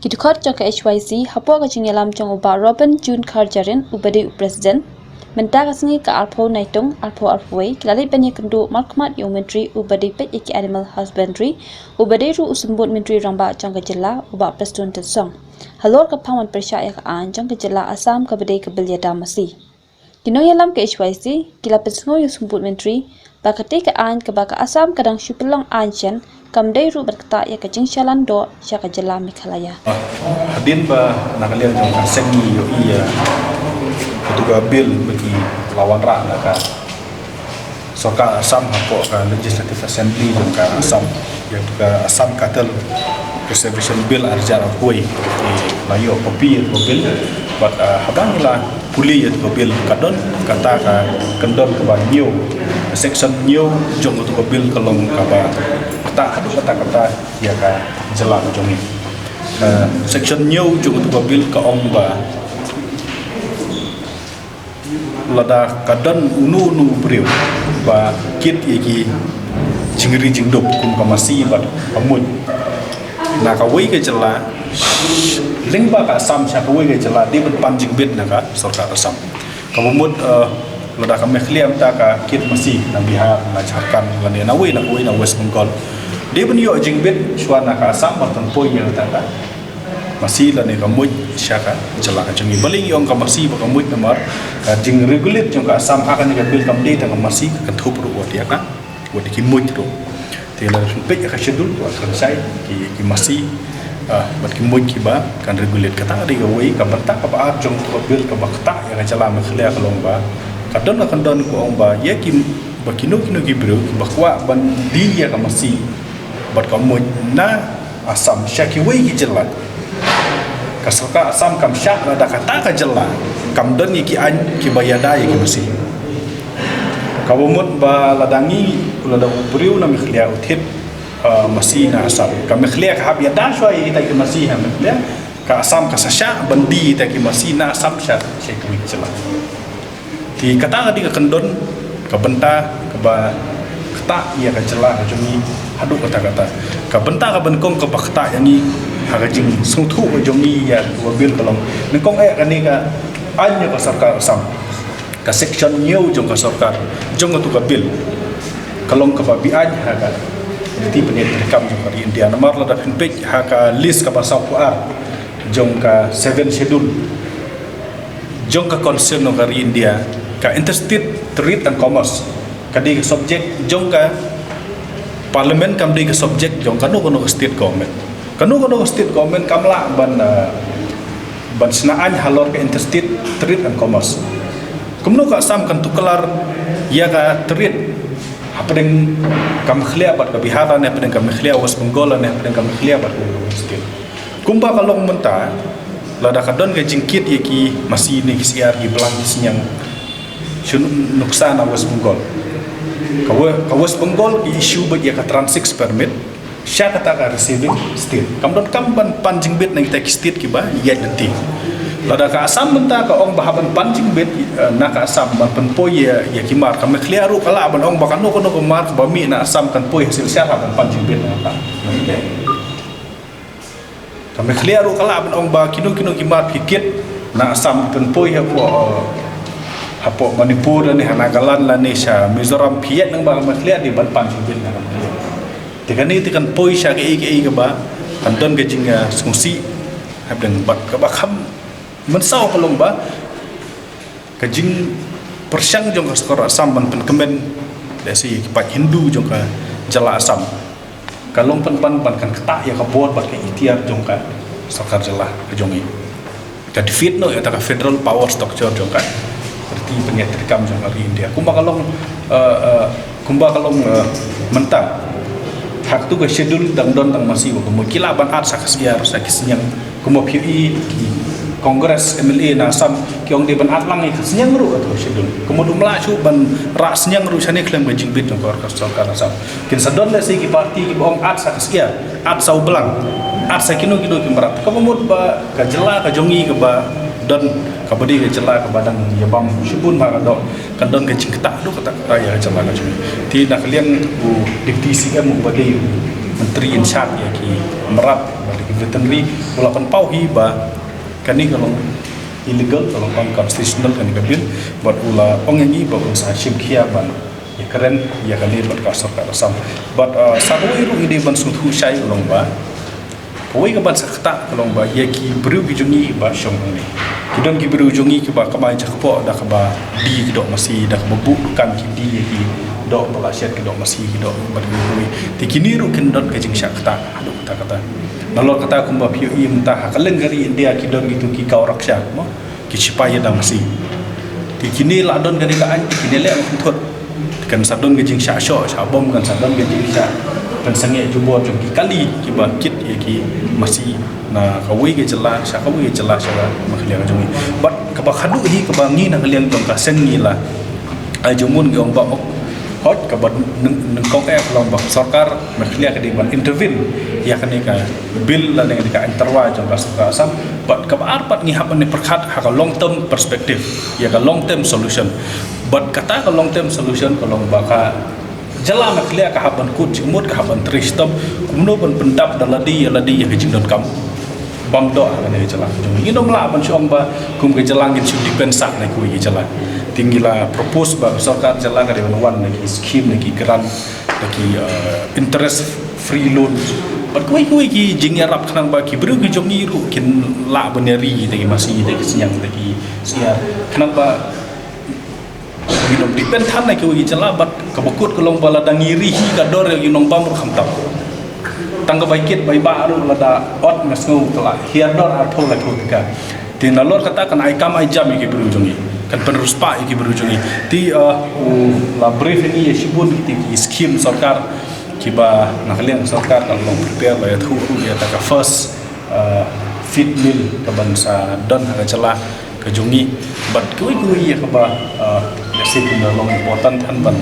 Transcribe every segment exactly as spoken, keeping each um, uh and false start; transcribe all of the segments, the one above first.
Ki dkhot jong ka H Y C hapoh ka jingïalam jong u Bah Robin June Kharjahrin uba dei u President. Mynta ka sngi ka arphew Naitung arphew arphew wei ki la leit ban ïakynduh markhmat ïa u Myntri uba dei peit ïa ki Animal Husbandry, uba dei ruh u Symbud Myntri Rangbah jong ka jylla u Bah Prestone Tynsong, halor ka phang ban pyrshah ïa ka aiñ jong ka jylla Assam kaba dei ka Bill ïada masi. Ki nongïalam ka H Y C ki la pynsngew ïa u Symbud Myntri ba katei ka aiñ kaba ka Assam ka dang shu pynlong aiñ shen kam dei ruh ban ktah ïa ka jingshah landoh sha ka jylla Meghalaya. Hadien ba na ka liang jong ka seng ngi ïohi ïa katu ka Bill ba ki la wanrah na ka Sorkar Assam hapoh ka Legislative Assembly jong ka Assam, ïa ka Assam Cattle Preservation Bill ar hajar arphew wei. Ki la ïoh copy ïa ka Bill, bad, ah, haba ngi la pule ïa ka Bill, ka don kata ka kyndon kaba hynñiew, section hynñiew jong kata ka Bill ka long kaba ktah haduh katta katta ïa ka jylla ka jong ngi. Ah, section hynñiew jong kata ka Bill ka ong ba lada ka don uno uno u briew ba kit ïa ki jingri jingdup kum ka masi bad ka muid na kawei ka jylla lyngba ka Assam sha kawei ka jylla, dei ban pan jingbit na ka Sorkar Assam. Kaba mut, eh, lada ka Meghalaya mynta ka kit masi na Bihar, na Jharkhand, lane na wei na kawei, na West Bengal, dei ban ïoh jingbit shuwa na ka Assam ban pynpoi ïa kata ka masi lane ka muid sha ka jylla ka jong ngi. Balei ngi ong ka masi bad ka muid? Namar ka jingregulate jong ka Assam ha kane ka Bill kam dei tang ka masi, ka kynthup ruh wat ïa ka, wat ïa ki muid ruh. Te lada phin peit ïa ka schedule, wat kren shai ki, ki masi, ah, bad ki muid kiba kan regulate. Kata ka dei kawei. Ka bynta kaba ar jong ka Bill kaba ktah ïa ka jylla Meghalaya ka long ba ka don ka kyndon ka ong ba ïa ki, ba kino kino ki briew kiba kwah ban die ïa ka masi bad ka muid na Assam sha kiwei ki jylla, ka Sorkar Assam kam shah lada kata ka jylla kam don ïa ki aiñ kiba ïada ïa ki masi. Kaba mut ba lada ngi, lada u briew na Meghalaya u thied, uh, masi na Assam, ka Meghalaya ka hap ïada shuwa ïa kita ki masi ha Meghalaya, ka Assam ka sa shah ban die ïa kita ki masi na Assam sha, sha kiwei ki jylla. Te kata ka dei ka kyndon, ka bynta kaba ktah ïa ka jylla ka jong ngi haduh katta katta. Ka bynta kaba nyngkong kaba ktah ïa ngi ha ka jingsngewthuh ka jong ngi ïa ka Bill ka long, nyngkong eh kane ka aiñ jong ka Sorkar Assam, ka section hynñiew jong ka sorkar, jong katu ka Bill, ka long kaba beaiñ ha ka riti pynïaid treikam jong ka ri India. Namar lada phin peit ha ka list kaba sawphew ar jong ka Seventh Schedule jong ka Constitution jong ka ri India, ka interstate trade and commerce ka dei ka subject jong ka Parliament, kam dei ka subject jong kano kano ka state government. Kano kano ka state government kam lah ban, uh, ban shna aiñ halor ka interstate trade and commerce. Kumno ka Assam kan tuklar ïa ka trade hapdeng ka Meghalaya bad ka Bihar, ne hapdeng ka Meghalaya West Bengal, ne hapdeng ka Meghalaya bad ka state. Kumba ka long mynta, lada ka don ka jingkit ïa ki masi ne ki syiar, ki blang, ki synñiang, shu nuksa na West Bengal. Ka We-, ka West Bengal ki issue beit ïa ka transit permit sha kata ka receiving state. Kam don kam ban pan jingbit na kita ki state kiba ïaid lynti. Lada ka Assam mynta ka ong ba hap ban pan jingbit, eh, na ka Assam ban pynpoi ïa, ïa ki mar, ka Meghalaya ruh ka lah ban ong ba kano kano ka mar kaba mih na Assam kan poi ha Silchar, hap ban pan jingbit na kata. Ka Meghalaya ruh ka lah ban ong ba kino kino ki mar phi kit na Assam pynpoi hapoh, hapoh Manipur lane ha Nagaland lane sha Mizoram, phi ïaid lyngba ka Meghalaya, dei ban pan jingbit na ka Meghalaya. Te kane te kan poi sha kaei kaei kaba kan don ka jing, eh, sngewsih hapdeng, bad kaba kham mynsaw ka long ba ka jingpyrshang jong ka sorkar Assam ban pynkmen lehse ïa ki paid Hindu jong ka jylla Assam ka long pynban ban kan ktah ïa ka bor bad ka iktiar jong ka sorkar jylla ka jong ngi. Ka defeat noh ïa kata ka federal power structure jong ka riti pynïaid treikam jong ka ri India. Kumba ka long, eh, eh, kumba ka long, eh, mynta, ha katu ka schedule dang don tang masi bad ka muid. Ki lah ban add sa ka syiar, sa ki synñiang. Kumba phi ïohi ki Congress M L A na Assam ki ong dei ban add lang ïa ka synñiang ruh ha katu ka schedule. Ka mut ym lah shuh ban rah synñiang ruh shane khlem ka jingbit jong ka sorkar Assam. Kin sa don lehse ki party kiba ong add sa ka syiar, add sa u blang, add sa kino kino ki mrad. Kaba mut ba ka jylla ka jong ngi kaba don, kaba dei ka jylla kaba dang ïa bam shibun marwei, kan don ka jingktah haduh katta katta ïa ka jylla ka jong ngi. Te na ka liang u Deputy C M uba dei u Myntri in charge ïa ki mrad bad ki veterinary u la pynpaw hi ba kane ka long illegal, ka long unconstitutional kane ka bill, bad u la ong ïa ngi ba un sa shim khia ban ïakren ïa kane bad ka sorkar Assam. Bad, uh, sa kawei ruh i dei ban sngewthuh shai ka long ba kawei ka ban sa ktah ka long ba ïa ki briew ki jong ngi ba shong hangne, ki don ki briew jong ngi kiba kamai jakpoh da kaba die ki doh masi, da kaba buh dukan ki die ïa ki doh ba la shet ki doh masi, ki doh bad ki briew. Te kine ruh kin don ka jingshah ktah haduh katta katta. Nalor kata kumba phi ïohi mynta ha kylleng ka ri India ki don kitu ki gau raksha, mo, ki shipai ïada masi. Te kine la don kane ka aiñ, kine leh ban pynthut. Kan sa don ka jingshah shoh shah bom, kan sa don ka jingshah pynsangeh jubor jong ki kali kiba kit ïa ki masi na kawei ka jylla sha kawei ka jylla sha ka Meghalaya ka jong ngi. Bad kaba khadduh hi kaba ngi na ka liang jong ka seng ngi la ai jingmut ngi ong ba ok, hooid, kaba nyng-, nyngkong eh ka long ba sorkar Meghalaya ka dei ban intervene ïa kane ka bill lane ka aiñ tyrwa jong ka sorkar Assam. Bad kaba ar pat ngi hap ban pyrkhat ha ka long term perspective, ïa ka long term solution. Bad kata ka long term solution ka long ba ka jylla Meghalaya ka hap ban kut jingmut, ka hap ban trei shitom kumno ban pyndap da lade ïa lade ïa ka jingdonkam bym doh ha kane ka jylla jong ngi. Ngin ym lah ban shu ong ba kum ka jylla ngin shu depend sah na kiwei ki jylla. Te ngi la propose ba ka sorkar jylla ka dei ban wan na ki scheme, na ki grant, na ki, uh, interest free loans bad kiwei kiwei ki jingïarap khnang ba ki briew ki jong ngi ruh kin lah ban ïari da ki masi, da ki sniang, da ki syiar, khnang ba ngi ym depend than na kiwei ki jylla. Bad kaba kut ka long ba lada ngi ri hi ka dor ïa ki nongbam ruh khamtam. Tang ka bai kit bai bah ruh lada ot nga sngew ka la hiar dor arphew laiphew tyngka. Te nalor kata kan ai kam ai jam ïa ki briew jong ngi, kan pynriewspah ïa ki briew jong ngi. Te, uh, u la brief ïa ngi ïa shibun kita ki scheme sorkar kiba na ka liang sorkar kan long prepare ba ïathuh ruh ïa kata ka first, uh, feed meal kaban sa don ha ka jylla ka jong ngi. Bad kiwei kiwei ïa kaba, uh, ïa shisha ki long important than ban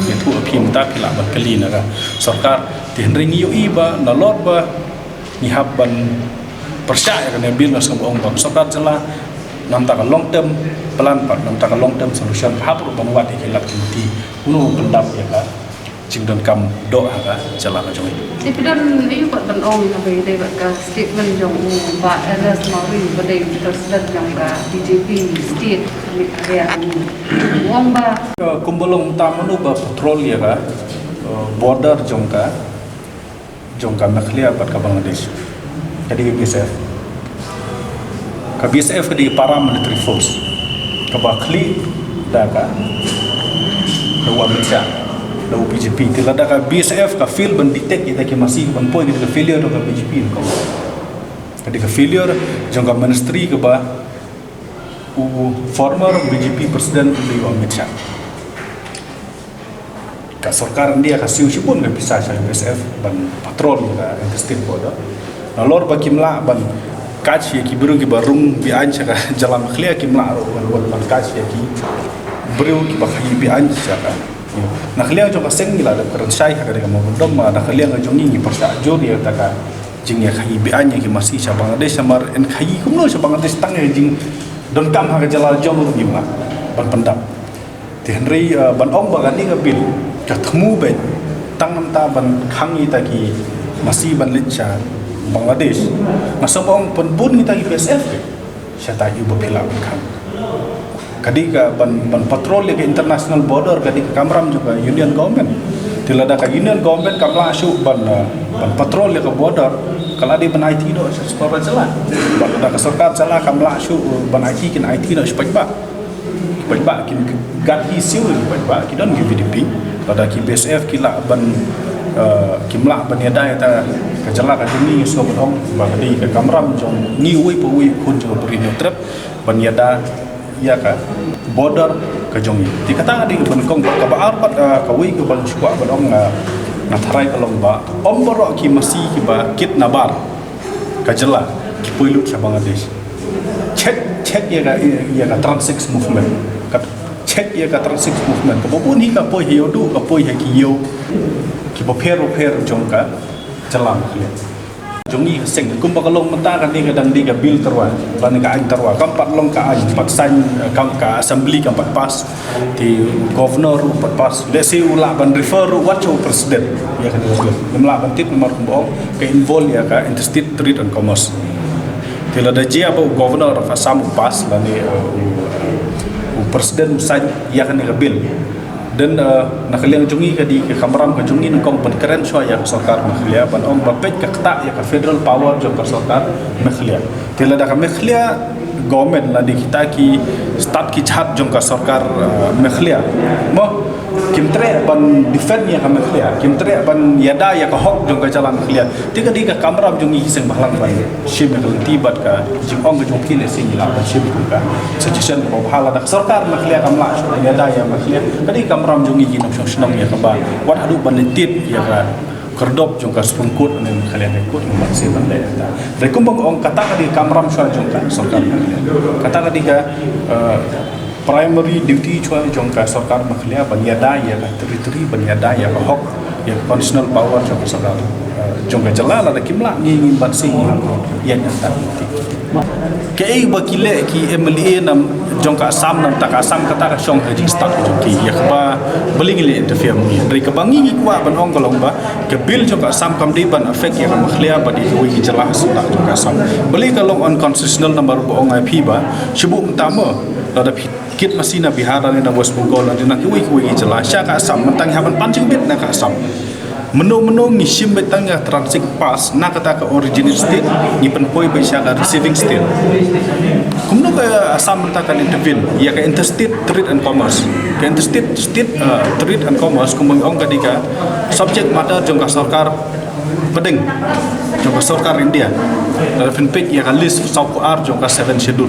ïathuh ïa phi mynta, phi lah ban kylli na ka sorkar. Te hynrei ngi ïohi ba nalor ba ngi hap ban pyrshah ïa kane ka bill, nga sngewbha ong ba ka sorkar jylla na bynta ka long term plan bad na bynta ka long term solution ka hap ruh ban wad ïa ki lad ki lynti kumno ban pyndap ïa ka jingdonkam doh ha ka jylla ka jong ngi. Te phi don aïu pat ban ong kaba ïadei bad ka statement jong u Bah Ernest Mawrie uba dei u president jong ka B J P state Meghalaya, u ong ba, uh, kumba long mynta mano ba patrol ïa ka, uh, border jong ka jong ka Meghalaya bad ka Bangladesh? Ka dei ka B S F. Ka B S F ka dei ka paramilitary force kaba khlieh da ka, da u Amit Shah, da u B J P. Te lada ka B S F ka fail ban detect ïa kita ki masi kaban poi, ka dei ka failure jong ka B J P. Ka dei ka failure jong ka ministry kaba u former B J P president u dei u Amit Shah. Ka sorkar India ka siew shibun ka pisa sha B S F ban patrol ka interstate border. Nalor ba kim lah ban catch ïa ki briew kiba rung be-aiñ sha ka jylla Meghalaya, kim lah ruh ban, ban, ban catch ïa ki briew kiba khaïi be-aiñ sha ka. Na ka liang jong ka seng ngi la dep kren shai ha ka dei ka mawbyndom, na ka liang jong ngi ngi pyrshah jur ïa kata ka jingïakhaïi be-aiñ ïa ki masi sha Bangladesh, namar yn khaïi kumno sha Bangladesh tang ïa ka jingdonkam ha ka jylla jong ruh ngim lah ban pyndap. Te hynrei, uh, ban ong ba kane ka bill ka thmu beit tang namar ban khang ïa kita ki masi ban leit sha Bangladesh, nga sngewbha ong pynbun kita ki B S F ke sha ta ïu ba phi lah ban khang. Ka dei ka ban, ban patrol ïa ka international border ka dei ka kamram jong ka Union Government. Te lada ka Union Government kam lah shuh ban, uh, ban patrol ïa ka border, ka la dei ban aiti noh sha sorkar jylla. Bad lada ka sorkar jylla kam lah shuh, uh, ban aiti, kin aiti noh sha paidbah. Paidbah kin gat hi siew ïa ki paidbah, ki don ki V D P. Lada ki B S F ki lah ban, eh, kim lah ban ïada ïa kata ka jylla ka jong ngi, ngi sngewbha ban ong ba ka dei ka kamram jong ngi uwei pa uwei u khun jong ka Ri Hynñiewtrep ban ïada ïa ka border ka jong ngi. Te kata ka dei ka ban kong. Kaba ar pat, eh, kawei ka ban shu kwah ban ong, eh, nga tharai ka long ba ym baroh ki masi kiba kit nabar ka jylla ki poi lut sha Bangladesh. Check, check ïa ka, ïa ka Trans Six Movement. Ka check ïa ka Trans Six Movement. Kaba bun hi ka poi ha ïew duh, ka poi ha ki ïew kiba pher bapher jong ka jylla Meghalaya. Jong ngi ka seng, kumba ka long mynta kane ka dang dei ka bill tyrwa, lane ka aiñ tyrwa, kam pat long ka aiñ, pat sign, eh, kam ka assembly kam pat pass, te u governor ruh pat pass. Lehse u lah ban refer ruh wat sha u president ïa kane ka bill. Ngim lah ban tip namar kumba ong ka involve ïa ka interstate trade and commerce. Te lada jia ba u governor of Assam u pass lane, eh, u, u president u sign ïa kane ka bill. Then, uh, na ka liang jong ngi ka dei ka kamram ka jong ngi nyngkong ban kren shuwa ïa ka sorkar Meghalaya ban ong ba peit ka ktah ïa ka federal power jong ka sorkar Meghalaya. Te lada ka Meghalaya government lane kita ki stad ki jhat jong ka sorkar, uh, Meghalaya, mo, kim treh ban defend ïa ka Meghalaya, kim treh ban ïada ïa ka hok jong ka jylla Meghalaya. Te ka dei ka kamram jong ngi ki seng bhalang ban shim ïa ka lynti bad ka jingong ka jong ki, lehse ngi lah ban shim kum ka suggestion kaba bha. Lada ka sorkar Meghalaya kam lah shuh ban ïada ïa Meghalaya, ka dei ka kamram jong ngi ki nongshong shnong ïa kaba wat haduh ban leit tied ïa ka khyrdop jong ka Supreme Court ne Meghalaya High Court, ngim lah shuh ban leit ïa kata. Hynrei kumba nga ong, kata ka dei ka kamram shuwa jong ka sorkar Meghalaya. Kata ka dei ka, eh, primary duty shuwa jong ka sorkar Meghalaya ban ïada ïa ka territory, ban ïada ïa ka hok, ïa ka constitutional power jong ka sorkar, eh, jong ka jylla. Lada kim lah, ngi ngim ban sngewthuh ïa kata. Kaei ba ki leh ki M L A na jong ka Assam, na bynta ka Assam, kata ka shong ha ka jingstad jong ki, ïa kaba balei ngi leh interfere ma ngi. Hynrei kaba ngi ngi kwah ban ong ka long ba ka bill jong ka Assam kam dei ban affect ïa ka Meghalaya bad ïa kiwei ki jylla ha sahsyndah jong ka Assam. Balei ka long unconstitutional, namar ba ong ïa phi ba shu buh mynta mo, lada phi kit masi na Bihar ne na West Bengal ne na kiwei kiwei ki jylla sha ka Assam, mynta ngi hap ban pan jingbit na ka Assam. Mynno mynno ngi shim beit tang ïa ka transit pass na kata ka originate state, ngi pynpoi beit sha ka receiving state. Kumno ka Assam mynta kan intervene ïa ka interstate trade and commerce? Ka interstate state, uh, trade and commerce, kumba ngi ong, ka dei ka subject matter jong ka sorkar pdeng, jong ka sorkar India. Lada phin peit ïa ka list sawphew ar jong ka seven schedule.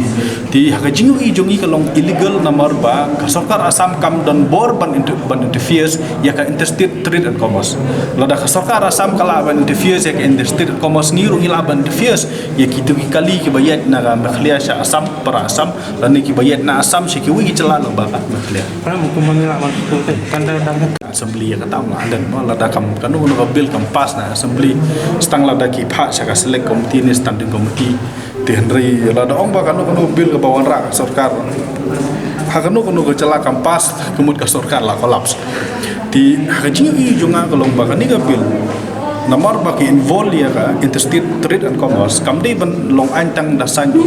Te ha ka jingïohi jong ngi ka long illegal namar ba ka sorkar Assam kam don bor ban inter-, ban interfere ïa ka interstate trade and commerce. Lada ka sorkar Assam ka lah ban interfere ïa ka interstate commerce, ngi ruh ngi lah ban interfere ïa kito ki kali kiba ïaid na ka Meghalaya sha Assam, para Assam, lane kiba ïaid na Assam sha kiwei ki jylla lyngba ka Meghalaya. Assembly ïa kata ma, lada kam, kano kano ka bill kam pass na Assembly, tang lada ki phah sha ka Select Committee ne Standing Committee. Te hynrei lada ong ba kano kano bill kaba wanrah ka sorkar, ha kano kano ka jylla kam pass, ka mut ka sorkar la collapse. Te ha ka jingïohi jong nga ka long ba kane ka bill, namar ba ka involve ïa ka interstate trade and commerce, kam dei ban long aiñ tang da sign u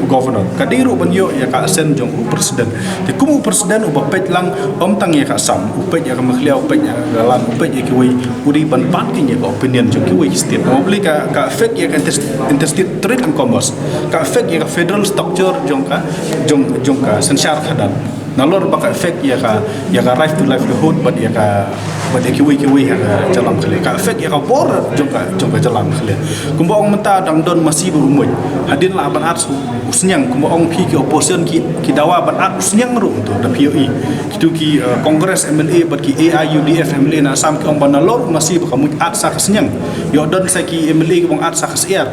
governor. Ka dei ruh ban ïoh ïa ka assent jong u president. Te kum u president uba peit lang, ym tang ïa ka Assam, u peit ïa ka Meghalaya, u peit ïa ka Nagaland, u peit ïa kiwei, u dei ban pan ki ïa ka opinion jong kiwei ki state. Namar balei ka, ka affect ïa ka interstate, interstate trade and commerce, ka affect ïa ka federal structure jong ka, jong, jong ka synshar khadar. Nalor ba ka affect ïa ka, ïa ka right to livelihood bad ïa ka, bad ïa kiwei kiwei ha ka jylla Meghalaya. Ka affect ïa ka bor jong ka, jong ka jylla Meghalaya. Kumba ong mynta dang don masi ba u muid. Hadien lah ban at u sniang, kumba ong phi ki opposition ki, ki dawa ban at u sniang ruh to, da phi ïohi. Kito ki, eh, Congress M L A bad ki A I U D F M L A na Assam ki ong ba nalor masi ba ka muid at sa ka sniang. Ïoh don sa ki M L A kiba ong at sa ka syiar.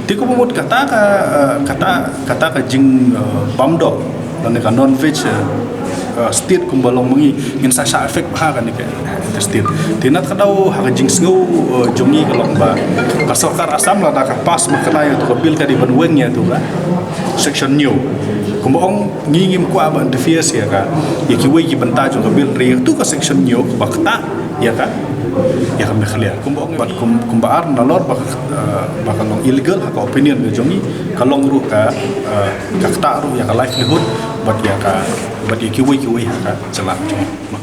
Te kumba mut kata ka, eh, kata, kata ka jing, eh, bam doh, lane ka non veg, eh, eh, state kumba long ma ngi, ngin sa shah affect bha kane ka state. Te na kata ka daw ha ka jingsngew, eh, jong ngi ka long ba ka sorkar Assam lada ka pass ma kata ïa tu ka bill ka dei ban weng ïa tu ka section hynñiew. Kumba ong ngi ngim kwah ban interfere ïa ka, ïa kiwei ki bynta jong ka bill, hynrei tu ka section hynñiew kaba ktah ïa ka, ïa ka Meghalaya. Kumba ong bad kum, kumba ar nalor ba, eh, ba ka long illegal ha ka opinion ka jong ngi, ka long ruh ka, eh, ka ktah ruh ïa ka livelihood bad ïa ka, bad ïa kiwei kiwei ha ka jylla jong ngi.